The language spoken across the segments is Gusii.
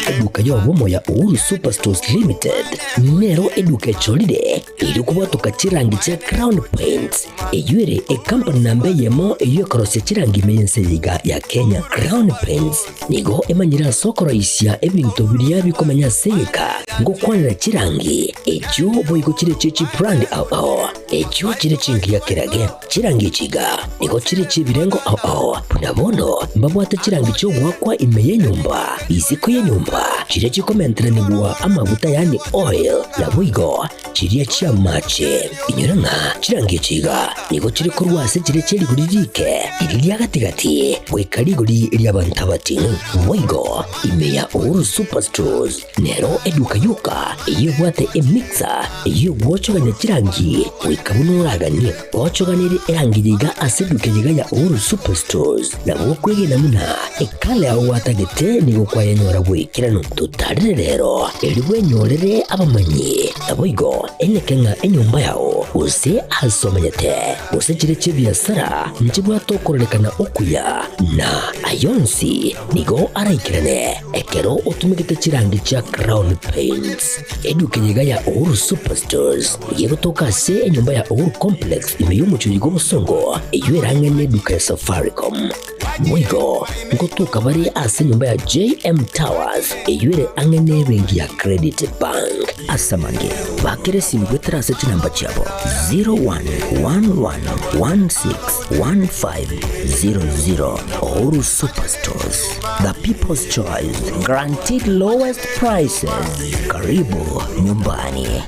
Eduka y'obomo ya Uhuru Superstores Limited nero eduka echorire erio kobwatoka chirangi chia Crown Paints, eyio ere ekampani namba eyemo eyio ekorosia chirangi ime y'ense eye iga ya Kenya. Crown Paints nigo emanyire ase okoroisia ebinto biria bikomenya ase egeka ngokwanera chirangi echio boigo chire chie chibrand ao ao echio chire chingiya kerage. Chirangi echi iga nigo chire chi'ebirengo ao ao, buna bono mbabwate chirangi chi'ogoakwa ime y'enyomba, isiko y'enyomba, chiria chikomenteranigwa amaguta yaani oil, naboigo chiria chi'amache. Inyora ng'a chirangi echi iga nigo chire korwa ase chiria chie rigori riike, riria ria gati-gati, goika rigori ri'abanto abating'u. Boigo ime ya Uhuru Superstores Nero eduka yoka eyio ebwate emixer eyio egwochogania chirangi goika buna oraganie. Gochoganerie erangi yiga ase eduka eyiga ya Uhuru Superstores nabo okwegena buna ekala yao gwatagete nigo kwayenyora bw'ekeranu. Totarire rero erio bwenyorere abamanyi naboigo eneke ng'a enyomba yao gose ase omenyete gose chire chi'ebiasara nchibwate okororekana okuya na ayonsi nigo araikerane Ekero otumegete chirangi chia Crown Paints, eduka eyeiga ya Uhuru Superstores nigo egotoka ase enyomba ya Uhuru Complex ime y'omochie bw'obosongo eyio erang'e neduka ya Safaricom. Boigo ngotoka bare ase enyomba ya JM Towers eyio ere ang'e nebenki ya Credit Bank. Ase amange, bakera esimi goetera ase chinamba chiabo 0111161500. Uhuru Superstores. The People's Choice, guaranteed lowest prices. Karibu nyumbani.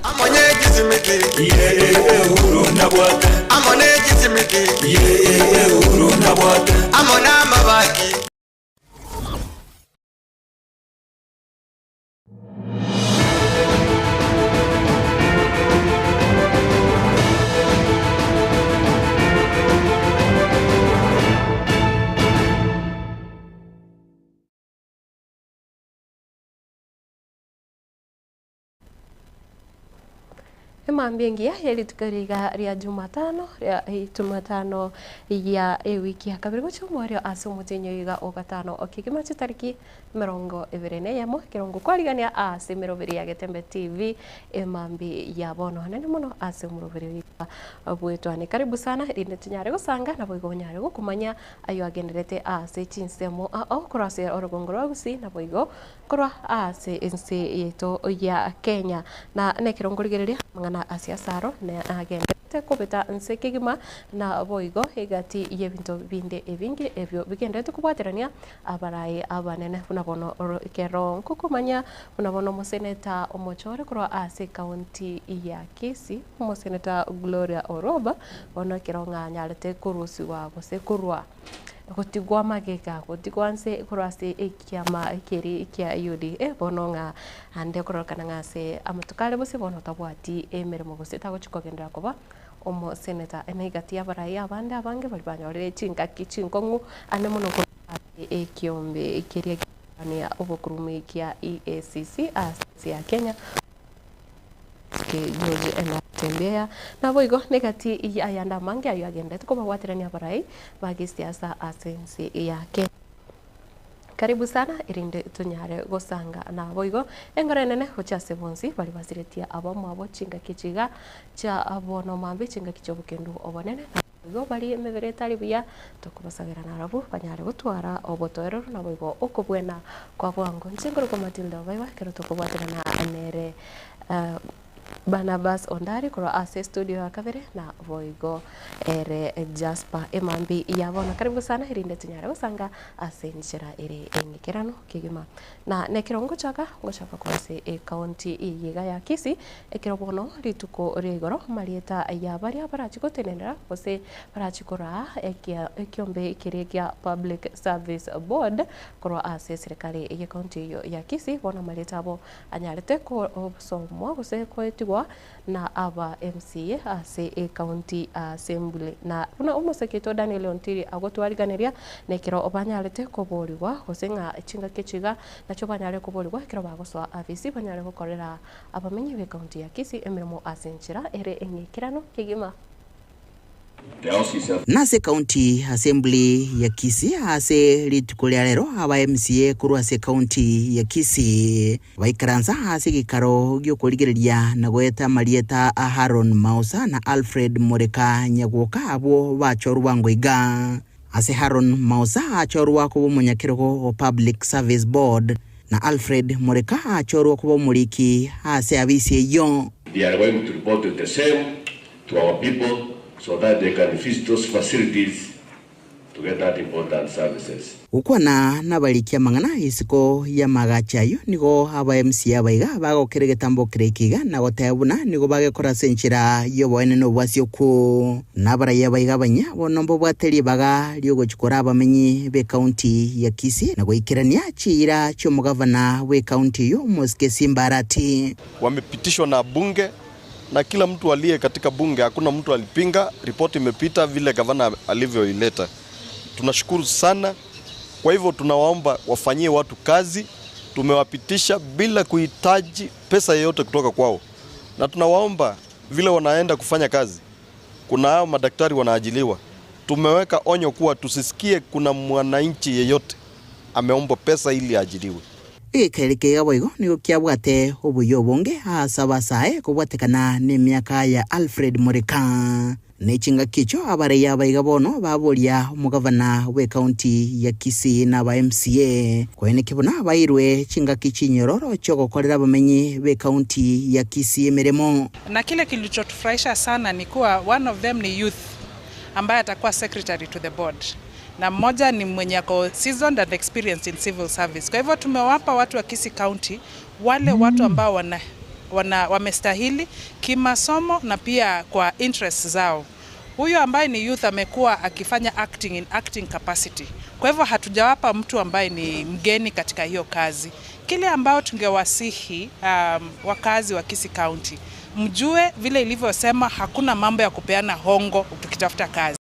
Emambia engiya ye rituko riga ria Jumatano ria Jumatano ya ewiki ya kabere gochia omoerio ase omotienyi oiga o gatano o kegima chitariki emerongo ebere na eyemo, ekerongo kwarigania ase emeroberi ya Getembe TV emambi ya bono anene mono ase omoroberi oiga bwetwane. Karibu sana erinde tonyare gosanga naboigo onyare gokomanya ayio agenderete ase chinsemo ao korwa ase orogongo rwa Gusii naboigo korwa ase ense yaito ya Kenya. Na nekero nkorigereria amang'ana ase asaro nagenderete kobeta nse kegima naboigo egati y'ebinto binde ebinge ebio bigenderete kobwaterania Abarai abanene buna bono ekero nkokomanya buna bono omoseneta omochore korwa ase ekaunti ya Kisii, omoseneta Gloria Orwoba, bono ekero ng'a anyarete korusigwa gose korwa gotigwa magega gotigwa nse korwa ase ekiama keria kia UDA bono ng'a ande okororekana ng'a ase amatuko are bosio bono tabwati emeremo gose tagochi kogenderera koba Omoseneta negati y'abarai abande abange baria banyorire chingaki chinkong'u ande mono korwa ase ekiombe keria gi'okwania obokurumi kia EACC ase ense ya Kenya George Natembeya. Naboigo negati y'ayande amange ayio agenderete kobabwaterania abarai ba gesiasa ase ense ya Kenya. Karibu sana erinde tonyare gosanga naboigo engoro enene gochia ase bonsi baria basiretie abamwabo chingaki echi iga chia bono mambia chingaki chi'obokendu obonene naboigo baria emebere etari buya tokobasabera narabwo banyare gotwara obotoereru naboigo okobwena kwa bwango. Inche nkorokwa Matilda Obaiwa ekero tokobwaterana nere Barnabas Ondari korwa ase estudio ya kabere na boigo ere Jasper Emambi ya bono. Karibu sana erinde tonyare gosanga ase enchera ere eng'ikeranu kegima. Na nekero ngochaka ngochaka korwa ase ecounty eye iga ya Kisii ekero bono rituko ria igoro marieta ya baria barachi gotenenera gose barachi koraa ekia ekiombe keria gia Public Service Board korwa ase eserekari ye county eyio ya Kisii bono amarieta abo anyarete gosomwa gose koetigwa na aba MCA ase ecounty assembly. Na buna omoseke oito Daniel Ontiri agotwariganeria nekero banyarete koborigwa gose ng'a chingaki echi iga nachio banyare koborigwa ekero bagosoa afisi banyare gokorera abamenyi be county ya Kisii emeremo ase enchera ere eng'ikeranu kegima. Na ase County Assembly ya Kisii ase rituko ria rero aba MCA korwa ase County ya Kisii baikaransa ase egekaro gi'okorigereria na goeta amarieta a Haron Mausa na Alfred Moreka Nyagwoka abwo bachorwa bwango iga. Ase Haron Mausa achorwa koba omonyakerogo o Public Service Board na Alfred Moreka achorwa koba omoriki ase abisi eyio. They are going to report the same to our people so that they can visit those facilities to get that important services. Gokwana nabariki amang'ana isiko y'amagacho ayio, nigo aba MCA abaiga bagokera egetambo kere eke iga na goteba buna nigo bagekora ase enchera y'oboene na obwasioku. Nabarai abaiga abanyia bono mbabwate ribaga ri'ogochia koraa abamenyi b'ecounty ya Kisii na goikerania chiira chi'omogavana bw'ecounty eyio Mosike Simba Arati. Wamepitishwa na bunge na kila mtu aliye katika bunge, hakuna mtu alipinga. Ripoti imepita vile gavana alivyoileta. Tunashukuru sana. Kwa hivyo tunawaomba wafanyie watu kazi. Tumewapitisha bila kuhitaji pesa yoyote kutoka kwao, na tunawaomba vile wanaenda kufanya kazi, kuna hao madaktari wanaajiliwa. Tumeweka onyo kuwa tusisikie kuna mwananchi yeyote ameombwa pesa ili aajiriwe. Egekeri keiga boigo nigo kiabwate obuya obonge ase abasae kobwatekana nemiaka ya Alfred Mureka. Ne chingaki echio abarei abaiga bono baboria omogavana bw'ecounty ya Kisii na aba MCA koeneki buna bairwe chingaki chinyororo chiogokorera abamenyi b'ecounty ya Kisii emeremo. Na kile kilichotufurahisha sana ni kuwa one of them ni youth ambaye atakuwa secretary to the board na mmoja ni mwenye ako seasoned and experienced in civil service. Kwa hivyo tumewapa watu wa Kisii County wale watu ambao wana, wana, wamestahili kimasomo na pia kwa interests zao. Huyu ambaye ni youth amekuwa akifanya acting in acting capacity. Kwa hivyo hatujawapa mtu ambaye ni mgeni katika hiyo kazi. Kile ambao tungewasihi wakazi wa Kisii County mjue vile ilivyosema, hakuna mambo ya kupeana hongo tukitafuta kazi.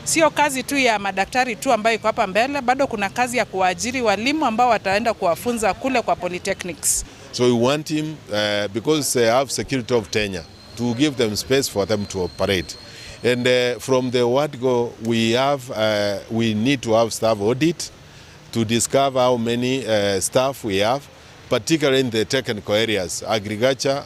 Sio kazi tu ya madaktari tu ambayo iko hapa mbele, bado kuna kazi ya kuwaajiri walimu ambao wataenda kuwafunza kule kwa polytechnics. So we want him, because they have security of tenure, to give them space for them to operate. And from the word go, we need to have staff audit to discover how many staff we have, particularly in the technical areas, agriculture.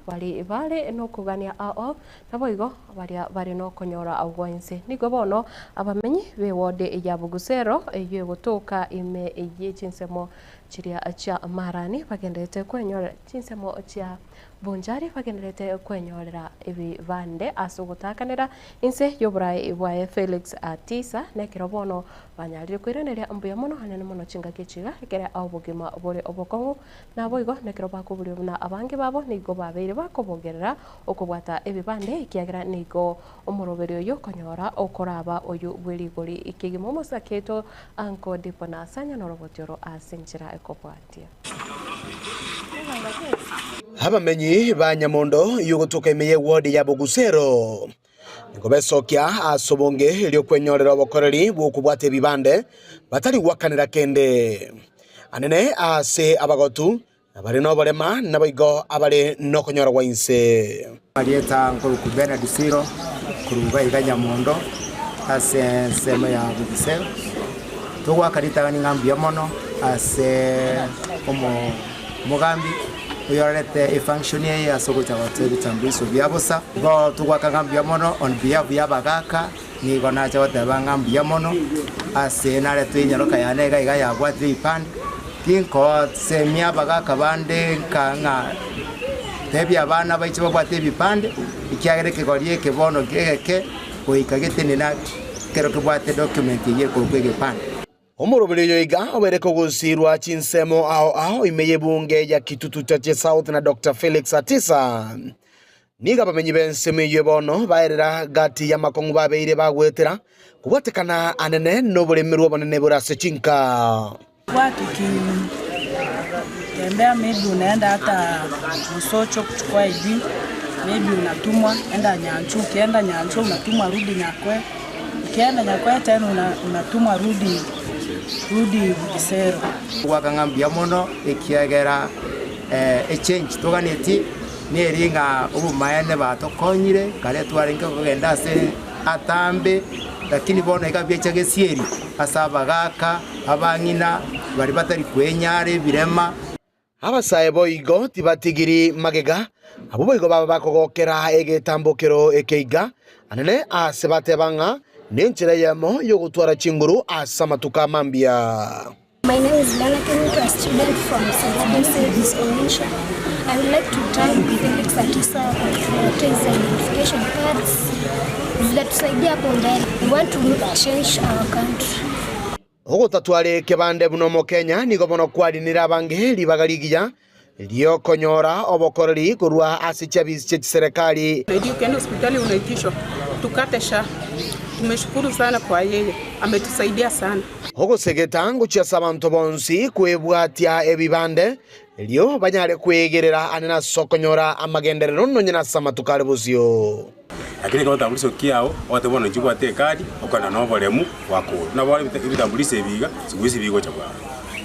Bari bare nokogania ao naboigo baria bare nokonyora agwense nigo bono abamenyi be ward ya Bugusero eyo egotoka ime eye chinsemo chiria chia marani bagenderete kwenyora chinsemo chia Bonjari bagenderete kwenyorera ebibande ase ogotakanera inse y'oborai bwaye Felix Atisa nekero bono banyarire koiraneria mbuya mono anene mono chingaki chiga ekere obogima bore obokong'u naboigo nekero bakoburia buna abange babo nigo babeire bakobogerera okobwata ebibande ekiagera nigo omoroberi oyo konyora okoraba oyo bwerigori ekegima omosaketo anko dipo na asanya norobotioro ase enchera ekobwatia. Abamenyi ba Nyamondo yugotuka imeye ward ya Bugusero nigo besokia ase obonge erio kwenyorera obokoreri bwokobwata ebibande batari gwakanera kende anene ase abagotu abari noborema naboigo abari nokonyora gwa inse. Marieta Nkoruku Bernard Siro kuruga iga Nyamondo ase ensemo ya Bugusero togwakaritagani ng'ambuya mono ase omo omogambi oyorete efunction eye ase ogocha gocha ebitambulisho bia bosa igo togwaka ng'ambuya mono on behalf ya abagaka nigo nacha goteba ng'ambuya mono ase naretwe enyaroka yane iga iga yabwatire ebipande tinkosemia abagaka bande nka ng'a tebia abana baiche babwate ebipande ekiagera ekegori ekebono egeke goika getenena kero kebwate document eye ekorokwa egepande. Omoroberi oyo iga obere kogosirwa chinsemo ao ao ime y'ebunge ya Kitutu Chache South na Dr. Felix Atisa niga abamenyi b'ensemo eywo bono baerera gati ya makong'u babeire bagwetera kobwatekana anene n'oboremerwa obonene bore ase chinka. Kwa tukitembea maybe unaenda hata Mosocho kuchukua ID, maybe unatumwa enda Nyanchu, ukienda Nyanchu unatumwa rudi Nyakwe, ukienda Nyakwe tena unatumwa rudi Rudi Bugisero. Goaka ng'a mbuya mono, ekiagera echange toganetie neri ng'a obomaene batokonyire, kare twarenge kogenda ase atambe, lakini bono iga biacha gesieri ase abagaka, abang'ina, baria batari kwenyara ebirema. Abasae boigo tibatigiri magega, abwo boigo baba bakogokera egetambokero ekeiga anene aase bateba ng'a nenchera eyemo y'ogotwara chinguru ase amatuko a mambia. My name is Lena Kemunto, a student from St. Joseph's Onisha. I would like to thank Felix Atisa kwa kutuletea hizi identification cards. Zitatusaidia hapo mbele. We want to change our country. Ogotatwara ekebande buna Omokenya nigo bono kwarinire abange ribaga rigiya ri'okonyora obokoreri korwa ase chiabisi chie chiserekari. Ndio ukienda hospitali unaitishwa tukate SHA. Tumeshukuru sana kwa yeye ametusaidia sana. Ogosegeta ngochia ase abanto bonsi kwebwatia ebibande, erio banyare kweegerera ane nase okonyora amagenderero nonya nase amatuko are bosio. Lakini ekero otambuliso kiao, ogoteba bono inche bwate ekadi, okogenda na oboremu bwakora. Buna bono ebitambuliso ebi iga, sikuhizi bigocha bwango.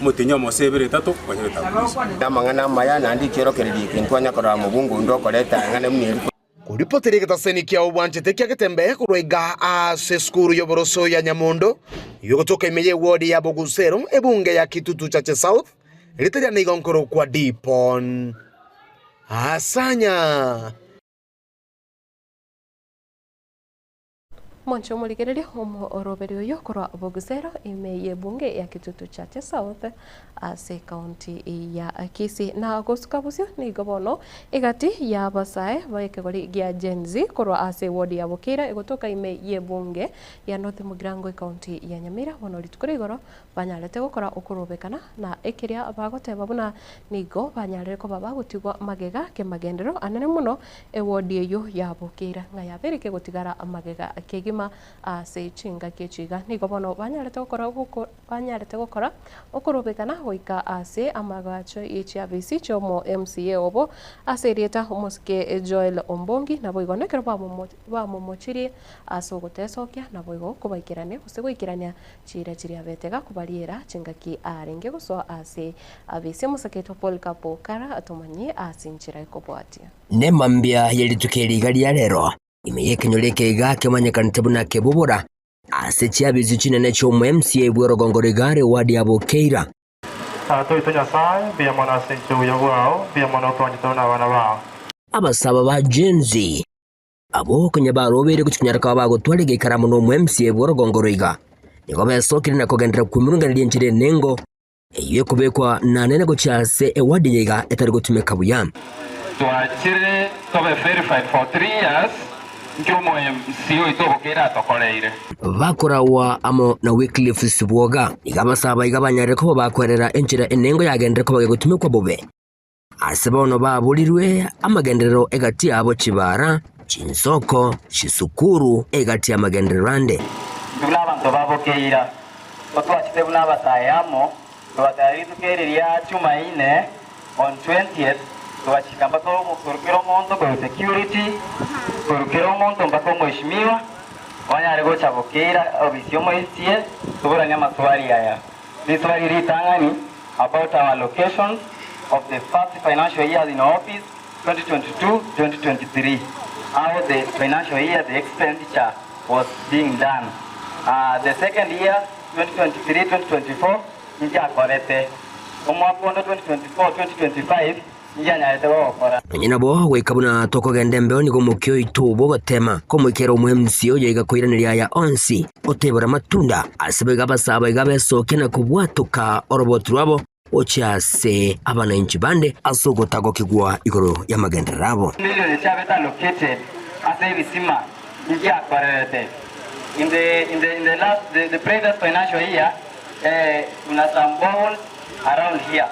Omotienyi omosa ebere etato, okonyora ebitambuliso. Amang'ana amaya naende ekiorokererio eke ntwanya korora mobungo onde okoreta eng'ana buna eri. Koripoteria egetaseni kiao bwanchete kia Getembe korwa iga ase esukuru y'oboroso ya Nyamondo yogotoka ime y'ewodi ya Bogusero ebunge ya Kitutu Chache South rita riane igo nkorokwa Dipon Asanya. Monche omorigereria omooroberi oyo korwa Bogusero ime y'ebunge ya Kitutu Chache South ase ekaunti ya Kisii. Na gosuka bosio nigo bono egati y'abasae b'ekegori gia Gen Z korwa ase ewodi ya Bokeira egotoka ime y'ebunge ya North Mugirango ekaunti ya Nyamira bono rituko rigoro banyarete gokora okorobekana na ekeria bagoteba buna nigo banyarire koba bagotigwa magega kemagenderero anene mono ewodi eyio yabokeire ng'a yabeire kegotigara magega kegima ase chingaki echi iga. Nigo bono banyarete gokora banyarete gokora okorobekana goika ase amagacho ye chiafisi chiomo MCA obo ase erieta omosike Joel Ombongi naboigo nekero bamomochirie ase ogotesokia naboigo kobaikerania gose goikerania Chiira chiria betega kobariera chingaki arenge gosoa aase abesie omosaketwa Polycarp kara atomanyie ase enchera ekobwatia. Nemambia ye rituko eri iga ria rero, ime y'ekenyoro eke iga kemanyekanete buna Kebobora, ase chiabisi chinene chi'omo MCA bw'orogongo rw'igare ward ya Bokeira. Tata oito Nyasae, mbuya mono ase enchera y'obuya bwao, mbuya mono otwanchete buna abana bao. Abasaba ba Gen Z Abwo konya barobeire gochia konyara koba bagotwara egeikaro amo n'omwemsie bw'orogongo roiga, nigo besokire na kogenderera kwemurunganeria enchera enengo, eyio ekobekwa nanene gochia ase ewadi eye iga etari gotumeka buya. Twachire tobe verified for 3 years nki omo MC oito obokeire atokoreire. Bakoragwa amo na Wycliffe Sibwoga, nigo abasaba iga banyarire koba bakwerera enchera enengo yagenderere koba gegotumekwa bobe. Ase bono baborirwe amagenderero egati yabo chibaara, chinsoko, chisukuru, egati y'amagenderero ande. Intwe buna abanto ba Bokeira, otwachete buna abasae amo, togatara rituko eri ria Chumaine on 20th, togachika mpaka korwa kera omonto korwa security, korwa kera omonto mpaka omoeshimiwa, onyare gocha Bokeira ofisi y'omoesie, toboranie amaswali aya. Riswali ritang'ani about our allocations of the first financial year in office 2022-2023 how the financial year the expenditure was being done uh, the second year 2023-2024 nchiakorete omwaka onde 2024-2025 nchianyarete gogokora. Nonya nabo, goika buna tokogenda embeo nigo omokia oito bw'ogotema komoikera omoemsi oyo iga koiraneria aya onsi, otaibora amatunda. Ase boigo abasaaba iga besokia na kobwatoka oroboti rwabo gochia ase abanainchi bande ase ogotagokigwa igoro y'amagenderero abo. Million chiabete allocated ase ebisima nchiakorerete in the in the in the last the, the previous financial year eh, kuna some boreholes around here.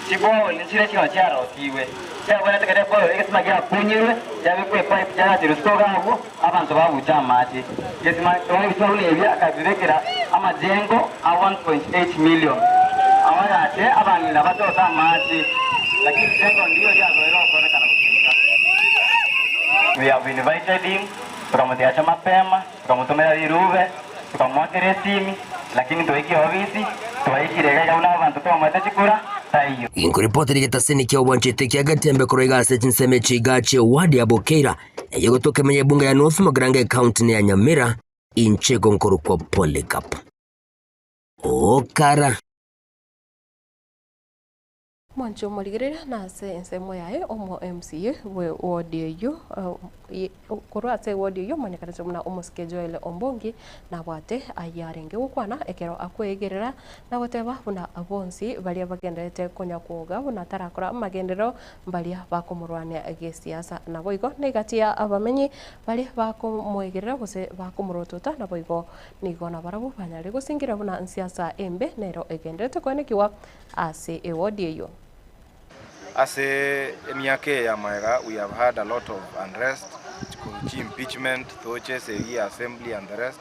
Chiborehole nchire chino chiarosigwe chiabwenerete kera eborehole egesima giakunyirwe chiabekwa epipe chiagacherwa isiko iga abwo abanto babucha amache. Egesima bono ebisima buna ebi akabibekera amajengo a 1.8 million abagache abang'ina bachote amache lakini jengo ndiyo riasoire gokorekana gochika. We have invited him, tokamotebia ache mapema, tokamotomera rirube, tokamoakera esimi. Lakini twaikire obisi, twaikire iga iga buna abanto twamaete chikura, taiyo. Inkoripoteri getaseni kia obwanchete kia Gatembe korwa iga ase chinsemo echi iga chie ward ya Bokeira, eye gotoka ime y'ebunge ya North Mugirango ecounty ne ya Nyamira, inche igo nkorokwa Polycarp Okara. Mwanche omorigereria nase ensemo yaye omo MCA bwe ward eyio korwa ase eward eyio omanyekanete buna omosike Joel Ombongi nabwate ayarenge gokwana ekero akwegerera na goteba buna bonsi baria bagendererete konya kwoga buna tarakora amagenderero mbaria bakomorwania gesiasa. Naboigo negati ya abamenyi baria bakomoegerera gose bakomorotota naboigo nigo nabarabwo banyare gosingira buna nsiasa embe nero egendererete koenekigwa ase ewodi eyio. Ase emiaka eye ya magega we have had a lot of unrest, chi impeachment, toche esegi ya assembly and the rest,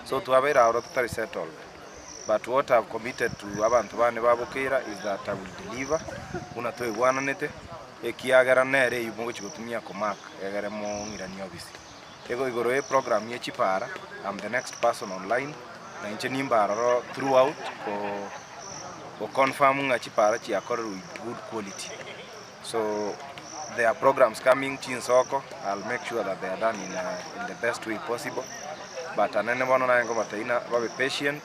so twabeire aroro totari settled. But what I have committed to abanto bane ba Bokeira is that I will deliver buna twaigwananete, ekiagera nere eywo mogochia gotumia ko mark egere mong'iranie obisi. Igo igoro ye program ye chipara, I'm the next person on line, na inche nimbe aroro throughout ko go confirm ng'a chipara chiakorerwe with good quality. So there are programs coming chinsoko, I'll make sure that they are done in, a, in the best way possible. But anene bono naye nkobatebia ng'a babe patient,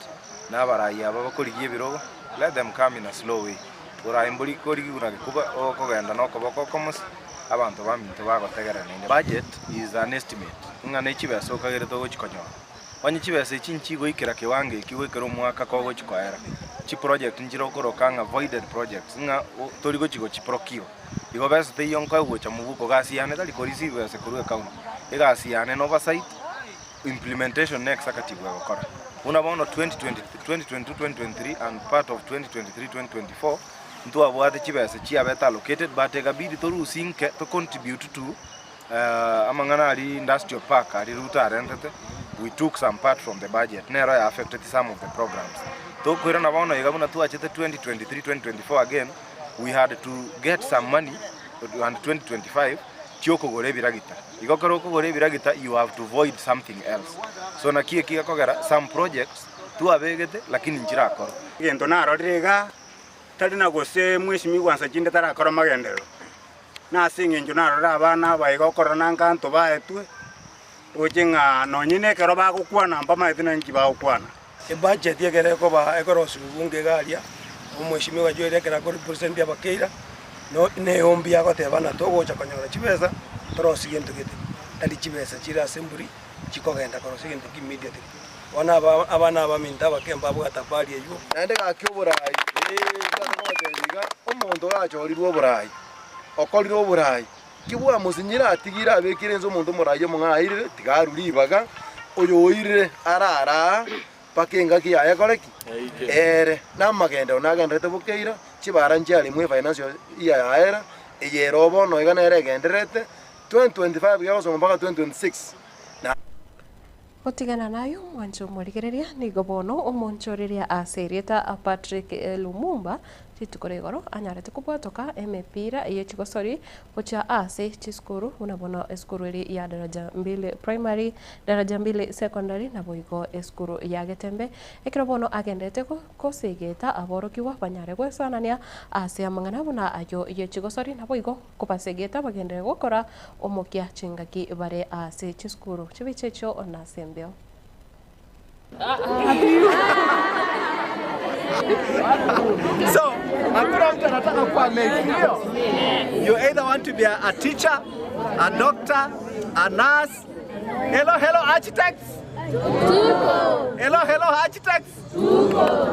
na abarai aba bakorigia ebirogo, let them come in a slow way. Borai mbori korigigwa na gekuba, okogenda nokoboko okomosi, abanto baminto bagotegerera naende. Budget is an estimate, ng'a ne chibesa okagerete ogochi konyora. Onye chibesa echi nchigoikera kiwango eki goikera omwaka kogochi koera, chiproject nchire okoroka ng'a voided projects, ng'a tori gochi gochi procure. Igo besa teiyo nkoe gocha mobuko, gasi yane tari ko receive besa korwa ecounty, egasi yane ne oversight, implementation ne executive egokora. Buna bono 2020 2022 2023 and part of 2023 2024 ntwabwate chibesa chiabete allocated but ekabidi torusie nke to contribute to amang'ana aria industrial park aria Ruto arentete we took some part from the budget nero ya affected some of the programs. Tokoirana bono iga buna twachete 2023 2024 again we had to get some money and 2025 chiokogora ebiragita. Igo ekero okogora ebiragita you have to void something else. So naki eki gekogera some projects twabegete lakini nchirakorwa. Egento narorire igaa, tari na gose mweshimiwa nsa chinde tarakora magenderero, na ase eng'encho narorire abana aba iga okorora nanka ntobaetwe, roche ng'a nonye nekero bagokwana mbamaete nanki bagokwana. Ebudget ekero ekoba ekorosiwa bunge iga aria, omweshimiwa Joel ekero ako represent abakeira, no neombi agoteba ng'a togocha konyora chibesa torosie gento gete, tari chibesa chire ase emburi chikogenda korosia egento ekio immediately. Bono aba abana abaminto abake mbabwate habari eywo. Naende gaki oboraai, ee, nkobatebia iga, omonto gachorirwe oboraai, okorire oboraai, ki bwamosinyire atigire abekire inse omonto omoraai omong'ao airire, tiga arwe ribaga, oyo oirire arare aa mpaka engaki yaye ekore ki? Eere. Namagenderero nagendererete bokeira, chibara nchiaremwe efinancial year yaera, eye ere bono iga nere egendererete, 2025 gegosoma mpaka 2026 na. Gotigana naye omwanche omorigereria, nigo bono omonchoreria ase erieta Patrick Lumumba rituko ria igoro anyarete kobwatoka emepira ye chigosori gochia ase chisukuru buna bono esukuru eria ya Daraja Mbili Primary, Daraja Mbili Secondary naboigo esukuru ya Getembe ekero bono agenderete gosegeta aborokigwa banyare goesanania ase amang'ana buna ayio ye chigosori naboigo Kobasegete bagenderere gokora omokia chingaki bare ase chisukuru chibicha echio na ase embeo. So, hakuna mtu anataka kuwa amazed, ndio? You either want to be a, a teacher, a doctor, a nurse. Hello, hello architects. Tuko. Hello, hello architects. Tuko.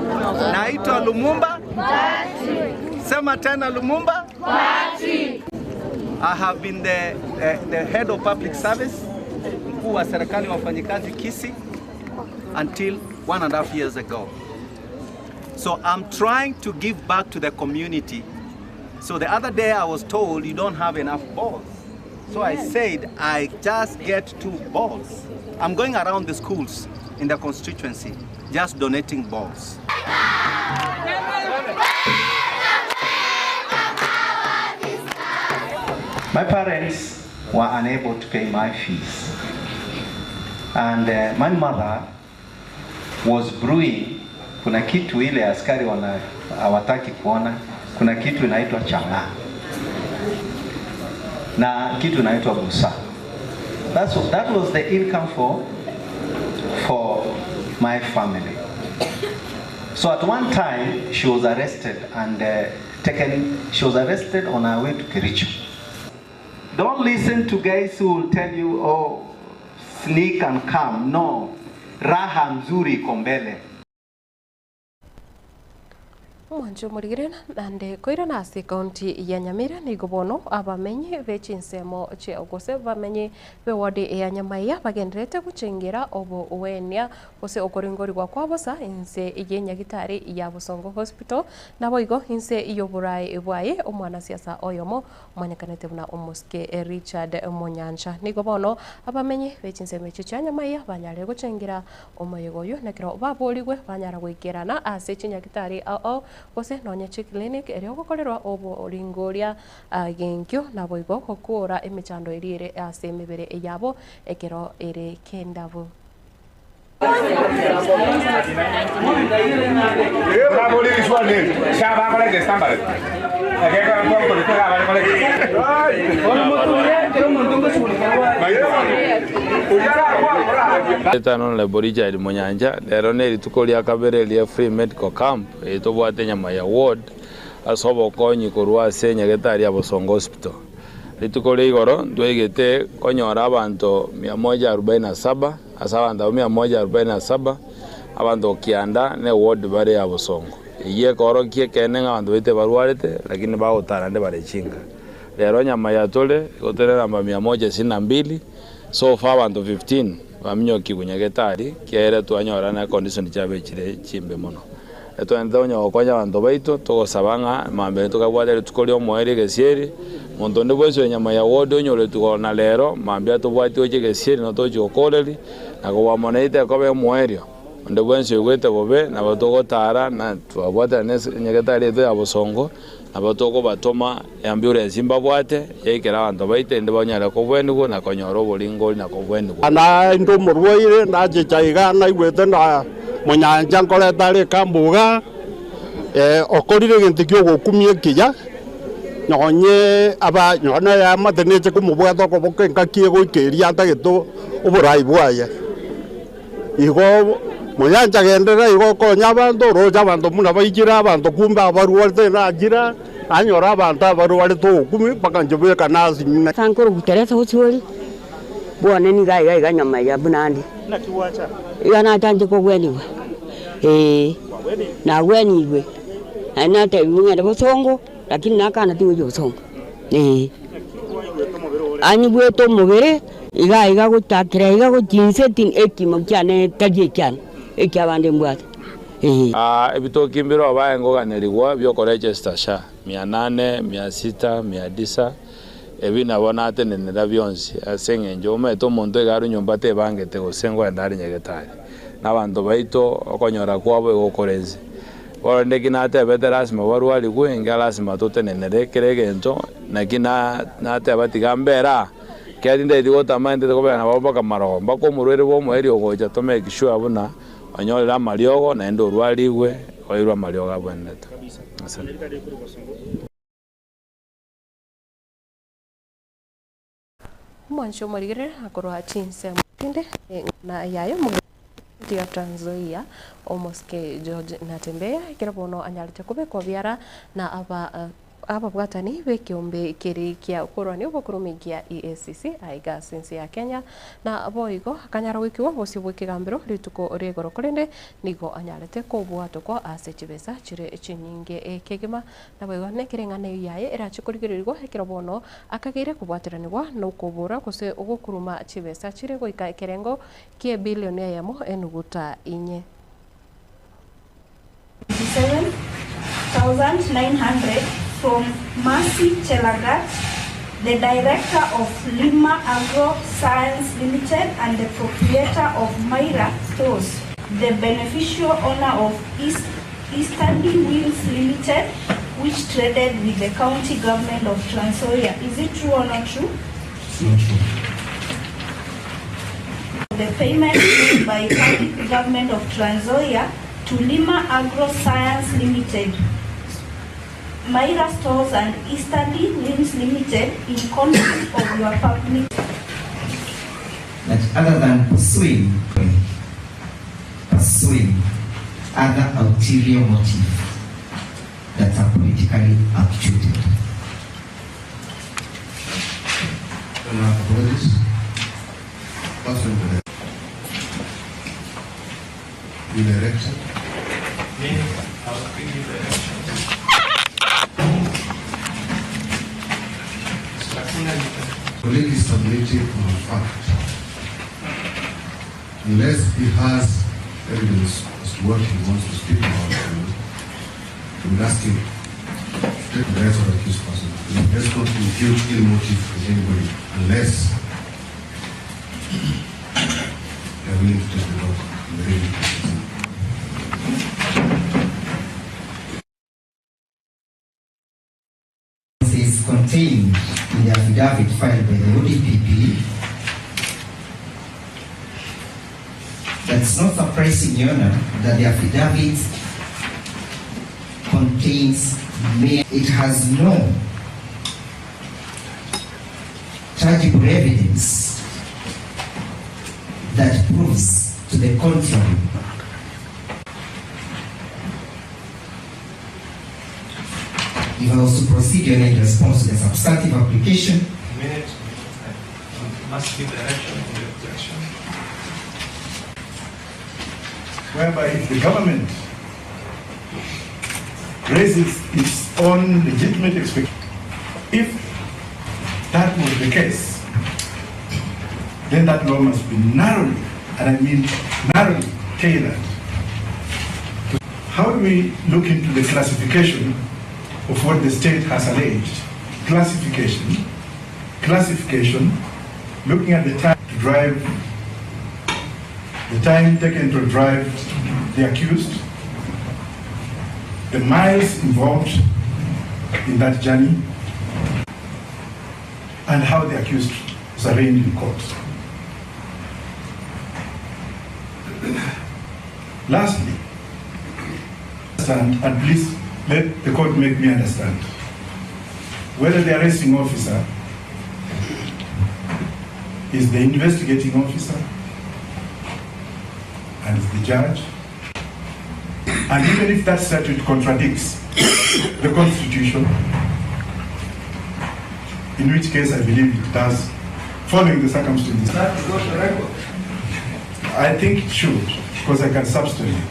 Naitwa Lumumba. Patrick. Sema tena Lumumba. Patrick. I have been the, the, the head of public service, mkuu wa serikali wa wafanyikazi Kisii until 1.5 years ago. So I'm trying to give back to the community. So the other day I was told you don't have enough balls. So I said I just get 2 balls. I'm going around the schools in the constituency just donating balls. My parents were unable to pay my fees. And my mother was brewing Kuna kitu ile askari wana hawataki kuona, kuna kitu inaitwa chang'aa na kitu inaitwa busaa. That was the income for my family. So at one time she was arrested and taken. She was arrested on her way to Kericho. Don't listen to guys who will tell you, oh, sneak and come. No, raha nzuri iko mbele. Omwancho omorigire naende koirana ase ekaunti ya Nyamira nigo bono abamenyi be chinsemo chia gose bamenyi be ward ya Nyamaiya bagenderete gochengera obowenia gose okoringorigwa kwa bosa inse ye nyagitari ya Bosongo Hospital naboigo inse y'oborae bwaye omwanasiasa oyomo omanyekanete buna omosike Richard Monyancha. Nigo bono abamenyi be chinsemo echio chia Nyamaiya banyarire gochengera omoyega oyo nekero baborigwe banyara goikerana ase chinyagitari ao gose nonye chiclinic erio gokorerwa oboringoria genkio naboigo gokora emechando eri ere ase emebere eyabo ekero ere kendabu. Etano Honorable Richard Monyancha, rero na rituko ria kabere ria free medical camp etobwate Nyamaiya ward ase obokonyi korwa ase nyagetari ya Bosongo Hospital. Rituko ria igoro ntwaigete konyora abanto 147 ase abanto abwo 147 abanto kianda na eward bare ya Bosongo. Eyio ekorokia ekene ng'a abanto baito barwarete lakini bagotara nde bare chinka. Rero Nyamaiya tore igo tore namba 162 so far abanto 15 baminyokiwu nyagetari kiaere twanyora na condition chiabechire chimbe mono. Etwenerete onye gokonya abanto baito togosaba ng'a mambia tokabwate rituko ria omoerio egesieri, monto onde bwensi oyo Nyamaiya ward onyoretwe korwa na rero mambia tobwati gochia egesieri na tochi gokoreri na kobua mono ete ekoba omoerio. Onde bwensi oigwete bobe nabo togotara na twabwatana na ase nyagetari yaito ya Bosongo nabo tokobatoma eambulance mbabwate yaikera abanto baito erinde banyare kobwenigwa na konyora oboringori na kobwenigwa. Naende omorwaire nachicha iga naigwete na monyancha nkoreta are ekambu iga, okorire egento ki'ogokumia ekiya, nonye aba nonye eamate neche komobwata okoboko engaki egoika eria atagete oborai bwaye. Igo monyancha genderera igo okonye abanto, oroche abanto buna baichire abanto kumbe abarwarete nachire, nanyora abanto abarwarete ogokumia mpaka inche bweka nasinywa. Sankoro Teresa Osiori, bwane nigo aiga aiga nyuma ya buna ande. Iga nachanche kogwenigwa, ee, nagwenigwe, naende natebiwe ng'ende bosongo, lakini nakana tingochia bosongo, ee. Anyigwete omobere, iga aiga gochakera iga gochia inse ti ekimo kiane tari ekiane, ekiabande mbwate, ee. Ebitoki mbire obae ngoganerigwa biokoregister SHA, 800, 600, 900, ebi nabo natenenera bionsi ase eng'encho omanyete omonto iga arwe nyomba tebangete gose ngoenda are nyagetari. Na abanto baito okonyora kwabo igo okore inse. Bono rende eki natebete lasima barwarigwe enga lasima totenenere kera egento naki na nateba tiga mbere aa, ekiagera tintageti gotama ntagete kobera nabo mpaka marogoba, mpaka omorwaire bwa omoerio ogocha to make sure buna onyorire amariogo naende orwarigwe oirwe amariogo abwenerete. Asante. Omwancho omorigerere akorwa chinsemo chinde eng'ana yaye omogati ya Trans Nzoia omosike George Natembeya ekero bono anyarete kobekwa biara na aba ababwatani b'ekeombe keria kia korwania obokurumi gia EACC aiga ase ense ya Kenya na boigo akanyara goikigwa bosio bw'ekegambero rituko ria igoro korende nigo anyarete kobwatokwa ase chibesa chire chinyinge kegima Naboigo nekereng'ana eyio yaye erache korigererigwa ekero bono akageire kobwateranigwa nokobora gose ogokuruma chibesa chire goika ekerengo ki'ebilioni eyemo enuguta inye. 27,900 from Mercy Chelagat, the director of Lima Agro Science Limited and the proprietor of Myra Stores, the beneficial owner of East Easterly Wheels Limited, which traded with the county government of Trans Nzoia. Is it true or not true? The payment made by county government of Trans Nzoia to Lima Agro Science Limited, Maira Stores and Easterly Wings Limited in conflict of your public. That other than pursuing pursuing other ulterior motive that are politically actuated. Apologies. Person Give direction. Me, I'll give you directions. Colleague is submitting on fact. Unless he has evidence as to what he wants to speak about, we would ask him to take the rights of the accused person. Let's not impute ill motive to anybody unless they are willing to take the law and the ready to proceed. Is contained in the affidavit filed by the ODPP. That's not surprising, Your Honor, that the affidavit contains, it has no tangible evidence that proves to the contrary. If I was to proceed, Your Honor, in response to the substantive application, Minute, I must give direction on the objection. Whereby if the government raises its own legitimate expectation, if that was the case, then that law must be narrowly, and I mean narrowly, tailored. How do we look into the classification of what the state has alleged? Classification, classification, looking at the time to drive, the time taken to drive the accused, the miles involved in that journey, and how the accused was arraigned in court. Lastly, and please let the court make me understand whether the arresting officer is the investigating officer and is the judge, and even if that statute contradicts the Constitution, in which case I believe it does, following the circumstances. That is not a record. I think it should, because I can substantiate it.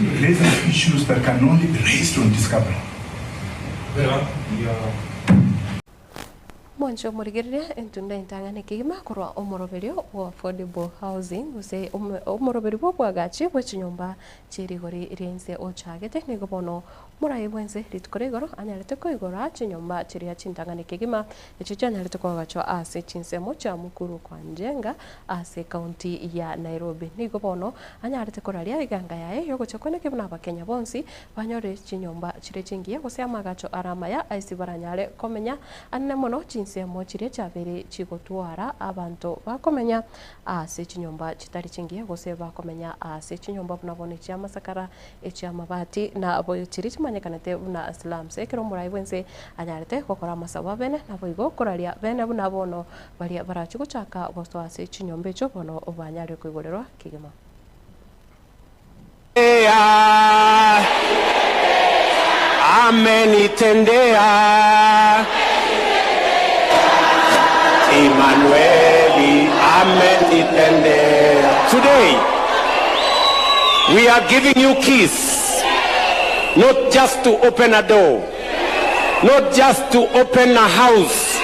It raises issues that can only be raised on discovery. Very well. Your Mwanche omorigereria entunda entang'ani kegima korwa omoroberio bwa affordable housing gose omoroberio bwa obwagachi bwe chinyomba chie rigori ria inse ochagete nigo bono Morai bwense rituko ria igoro anyarete koigora chinyomba chiria chintang'ani kegima, echio chianyarete koagachwa ase chinsemo chia Mukuru kwa Njenga ase ekaunti ya Nairobi. Nigo bono anyarete koraria eganga yaye yogochia koeneki buna abakenya bonsi banyore chinyomba chire chingiya gose amagacho are amaya aise baranyare komenya anene mono chinsemo chiria chiabeire chigotwara abanto bakomenya ase chinyomba chitari chingiya gose bakomenya ase chinyomba buna bono echiamasakara echiamabati na chiria chimanyekanete buna slums. Ekero omorai bwense anyarete gokora amasabo abene naboigo koraria bene buna bono baria barachie gochaka gosoa ase chinyomba echio bono banyare koigorerwa kegima. Amenitendea Emmanueli, amenitendea. Today, we are giving you keys, not just to open a door, not just to open a house,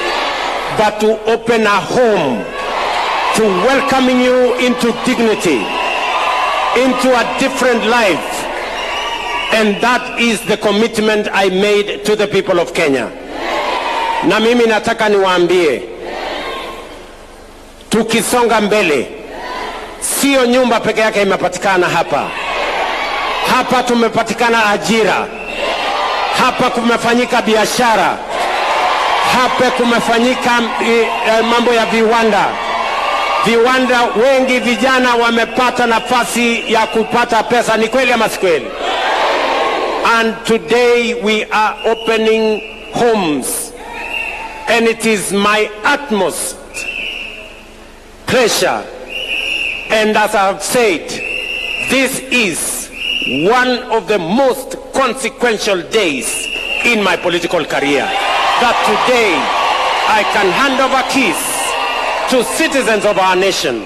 but to open a home, to welcoming you into dignity, into a different life. And that is the commitment I made to the people of Kenya. Na mimi nataka niwaambie, tukisonga mbele, sio nyumba peke yake imepatikana hapa. Hapa tumepatikana ajira, hapa kumefanyika biashara, hapa kumefanyika mambo ya viwanda. Viwanda wengi vijana wamepata nafasi ya kupata pesa, ni kweli ama si kweli? And today we are opening homes and it is my utmost pleasure and as I have said, this is one of the most consequential days in my political career. That today I can hand over keys to citizens of our nation,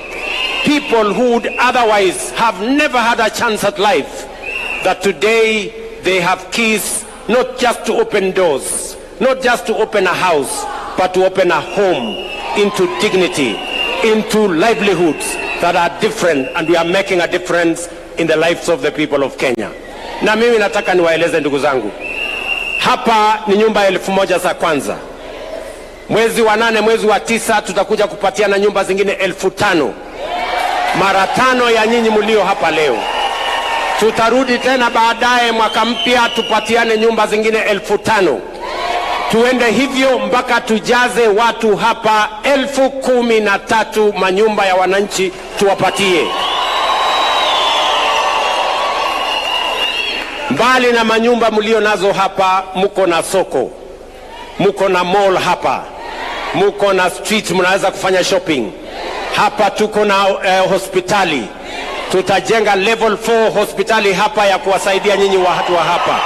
people who would otherwise have never had a chance at life, that today they have keys not just to open doors, not just to open a house, but to open a home into dignity, into livelihoods that are different, and we are making a difference in the lives of the people of Kenya. Na mimi nataka niwaeleze ndugu zangu, hapa ni nyumba 1000 za kwanza. Mwezi wa 8, mwezi wa 9 tutakuja kupatiana nyumba zingine 5000, mara 5 ya nyinyi mlio hapa leo. Tutarudi tena baadaye mwaka mpya tupatiane nyumba zingine 5000. Tuende hivyo mpaka tujaze watu hapa 13,000 manyumba ya wananchi tuwapatie. Mbali na manyumba mlio nazo hapa, mko na soko, mko na mall hapa, mko na street, mnaweza kufanya shopping hapa. Tuko na hospitali, tutajenga level 4 hospitali hapa ya kuwasaidia nyinyi watu wa hapa.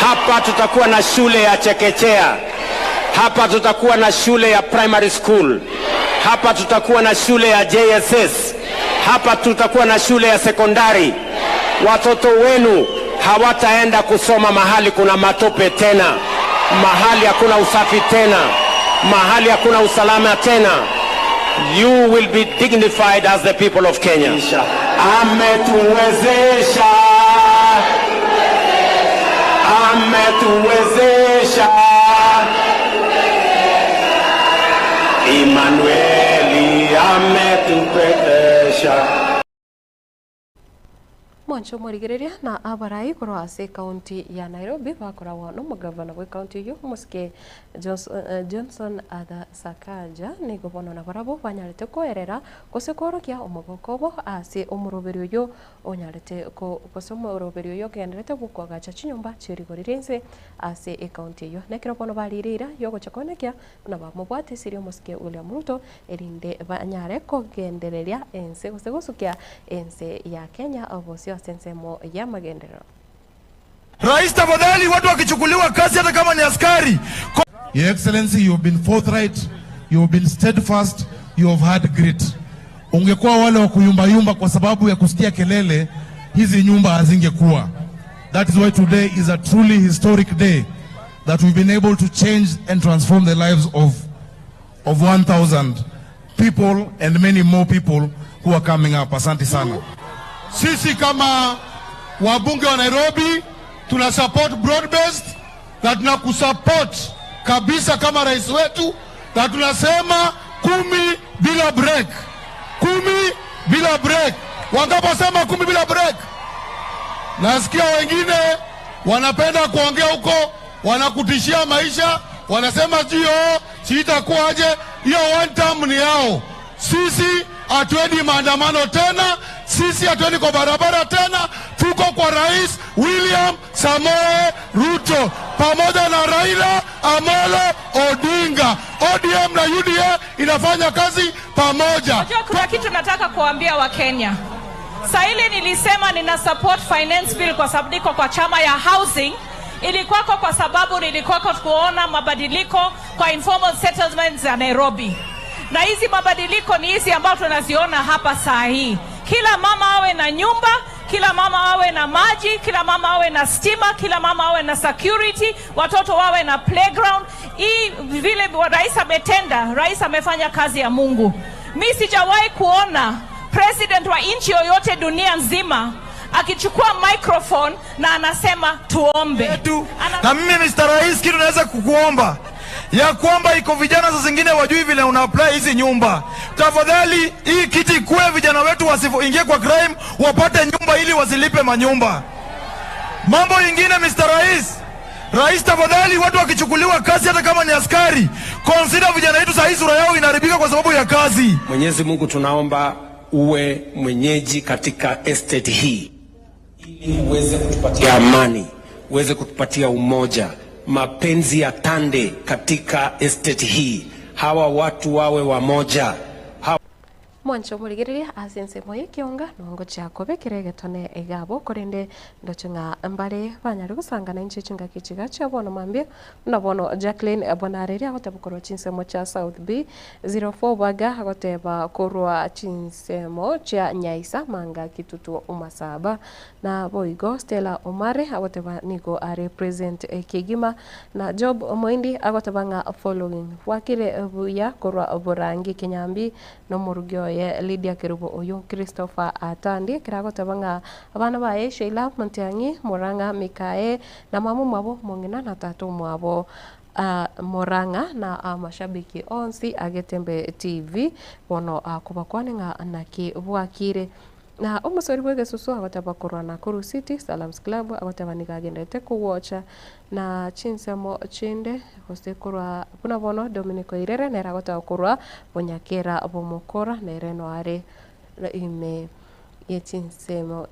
Hapa tutakuwa na shule ya chekechea, hapa tutakuwa na shule ya primary school, hapa tutakuwa na shule ya JSS, hapa tutakuwa na shule ya sekondari. Watoto wenu hawataenda kusoma mahali kuna matope tena, mahali hakuna usafi tena, mahali hakuna usalama tena. You will be dignified as the people of Kenya. Ametuwezesha, ametuwezesha, Emmanueli ametupendesha. Mwancho omorigereria na abarai korwa ase ekaunti ya Nairobi bakoragwa nomogavana bw'ekaunti eyio omosike Johnson Arthur Sakaja nigo bono nabarabwo banyarete koerera gose koorokia omogoko obo ase omoroberi oyo onyarete gose omoroberi oyo ogenderete bwokoagacha chinyomba chierigori rinse ase ekaunti eyio. Nekero bono barire ira yogocha koenekia buna bamobwate esiri omosike William Ruto erinde banyare kogendereria ense gose gosukia ense ya Kenya obosio ase ensemo y'amagenderero. Rais, tafadhali, watu wakichukuliwa kazi hata kama ni askari. Your Excellency, you have been forthright, you have been steadfast, you have had grit. Ungekuwa wale wa kuyumbayumba kwa sababu ya kusikia kelele, hizi nyumba hazingekuwa. That is why today is a truly historic day that we've been able to change and transform the lives of 1,000 people and many more people who are coming up. Asante sana. Sisi kama wabunge wa Nairobi tuna support broad based na tunakusupport kabisa kama rais wetu, na tunasema 10 bila break, 10 bila break. Wangaposema 10 bila break, nasikia wengine wanapenda kuongea huko, wanakutishia maisha, wanasema sijui sitakuwaje. Hiyo one term ni yao. Sisi hatuendi maandamano tena, sisi hatuendi kwa barabara tena, tuko kwa Rais William Samoei Ruto pamoja na Raila Amolo Odinga. ODM na UDA inafanya kazi pamoja. Unajua kuna kitu nataka kuambia Wakenya. Saa ile nilisema nina support finance bill kwa sababu niko kwa chama ya housing. Ilikuwako kwa sababu nilikuwako kuona mabadiliko kwa informal settlements za Nairobi. Na hizi mabadiliko ni hizi ambazo tunaziona hapa saa hii. Kila mama awe na nyumba, kila mama awe na maji, kila mama awe na stima, kila mama awe na security, watoto wawe na playground. Hii vile rais ametenda, rais amefanya kazi ya Mungu. Mi sijawahi kuona president wa nchi yoyote dunia nzima akichukua microphone na anasema tuombe. Na mimi Mr. Rais, kitu naweza kukuomba ya kwamba iko vijana saa zingine wajui vile una apply hizi nyumba. Tafadhali hii kiti ikue, vijana wetu wasiingie kwa crime, wapate nyumba ili wasilipe manyumba. Mambo ingine Mr. Rais, Rais, tafadhali, watu wakichukuliwa kazi, hata kama ni askari, consider vijana wetu saa hii sura yao inaharibika kwa sababu ya kazi. Mwenyezi Mungu tunaomba uwe mwenyeji katika estate hii ili uweze kutupatia amani, uweze kutupatia umoja, mapenzi ya tande katika estate hii, hawa watu wawe wamoja. Hawa Mwanche omorigereria ase ensemo y'ekionga nongo chiakobe kera egetone egabo, korende ndoche ng'a mbare banyare gosangana inche chingaki chiga chia bono mambia, buna bono Jacqueline Bonareri agoteba korwa chinsemo chia South B, 04 Baga agoteba korwa chinsemo chia Nyaisa Manga Kitutu Masaba, na boigo Stella Omare agoteba nigo are present kegima, na Job Omoindi agoteba ng'a following bwakire buya korwa Borangi Kinyambi na omorugi oye Lydia Kerubo oyo Christopher Atandi, ekero agoteba ng'a abana baye Sheila Montiang'i Murang'a Mikae na mama omwabo Mong'ina na tata omwabo Murang'a na amashabiki onsi a Getembe TV bono akobakwane ng'a naki bwakire. Na omosori bw'egesusu agoteba korwa Nakuru City Salams Club agoteba nigo agenderete kogocha na chinsemo chinde gose korwa buna bono Dominic Oirere nere agoteba korwa Bonyakera Bomokora nere noare ime ye chinsemo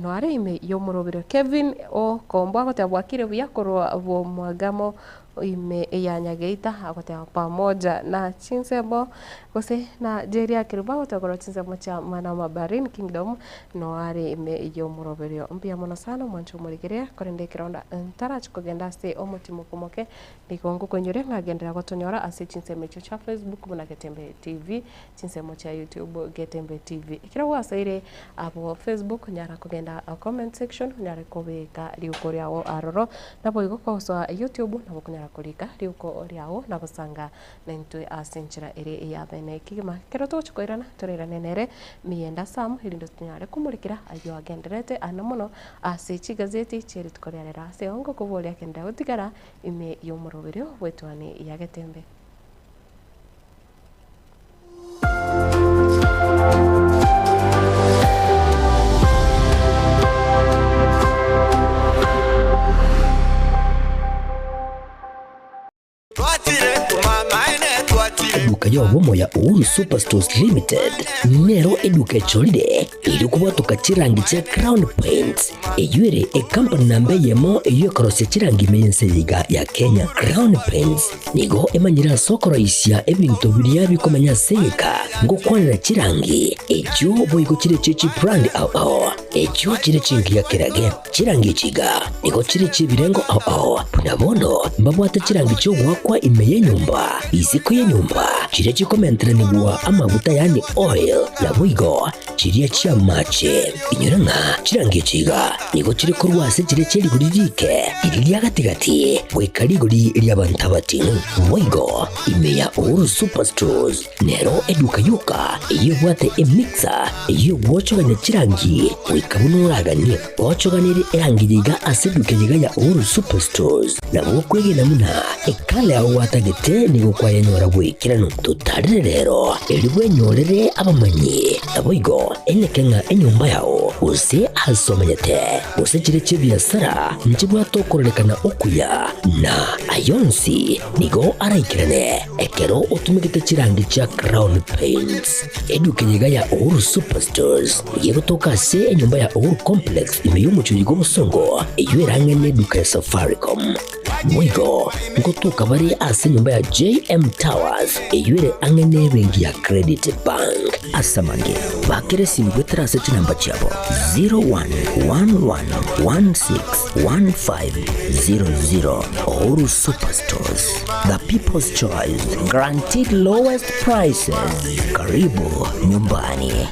noare ime y'omorobiro. Kevin Okombo agoteba bwakire buya korwa Bomwagamo ime ya Nyageita agoteba pamoja na chinsemo gose na Jerry Akiribo agoteba korwa chinsemo chia Manama Bahrain Kingdom noare ime y'omoroberio. Mbuya mono sana omwancho omorigereria korende ekeronda ntarachi kogenda ase omotimoku moke nigo ngokoinyore ng'a genderera gotonyora ase chinsemo echio chia Facebook buna Getembe TV, chinsemo chia YouTube Getembe TV. Ekero gwasoire abwo Facebook nyara kogenda comment section onyare kobeka riuko riago aroro, naboigo kogosoa YouTube nabo okonyara korika riuko riago na gosanga naintwe ase enchera ere eya bene kegima. Ekero togochia koirana torairane nere Miyienda Sam erinde tonyare komorekera ayio agendererete ane mono ase chigazeti chie rituko ria rero ase ongokoboria kende gotigara ime y'omoroberio bw'etuani ya Getembe. Eduka y'obomo ya Uhuru Superstores Limited nero eduka echorire erio kobwatoka chirangi chia Crown Paints eyio ere ekampani namba eyemo eyio ekorosia chirangi ime y'ense eye iga ya Kenya. Crown Paints Nigo emanyire ase okoroisia ebinto biria bikomenya ase egeka, ngokwanera chirangi, echio boigo chire chie chibrand ao ao, echio chire chingiya kerage. Chirangi echi iga nigo chire chi'ebirengo ao ao, buna bono mbabwate chirangi chi'ogoakwa ime y'enyomba, isiko y'enyomba, chiria chikomenteranigwa amaguta yaani oil, naboigo chiria chi'amache. Inyora ng'a chirangi echi iga nigo chire korwa ase chiria chie rigori riike, riria ria gati-gati, goika rigori ri'abanto abating'u. Boigo ime ya Uhuru Superstores nero eduka yoka eyio ebwate emixer eyio egwochogania chirangi goika buna oraganie. Gochoganerie erangi eye iga ase eduka eye iga ya Uhuru Superstores nabo okwegena buna ekala yao gwatagete nigo kwayenyora bw'ekeranu. Totarire rero erio bwenyorere abamanyi. Naboigo eneke ng'a enyomba yao, gose aase omenyete, gose chiria chi'ebiasara, nchibwate okororekana okuya, na ayio onsi nigo araikerane ekero otumegete chirangi chia Crown Paints. Eduka eye iga ya Uhuru Superstores nigo egotoka ase enyomba ya Uhuru Complex ime y'omochie oyo bw'obosongo, eyio erang'e neduka ya Safaricom. Boigo ngotoka bare ase enyomba ya JM Towers eyio ere ang'e nebenki ya Credit Bank. Ase amange, bakera esimi goetera ase chinamba chiabo 0111161500. Uhuru Superstores, the people's choice, guaranteed lowest prices. Karibu nyumbani.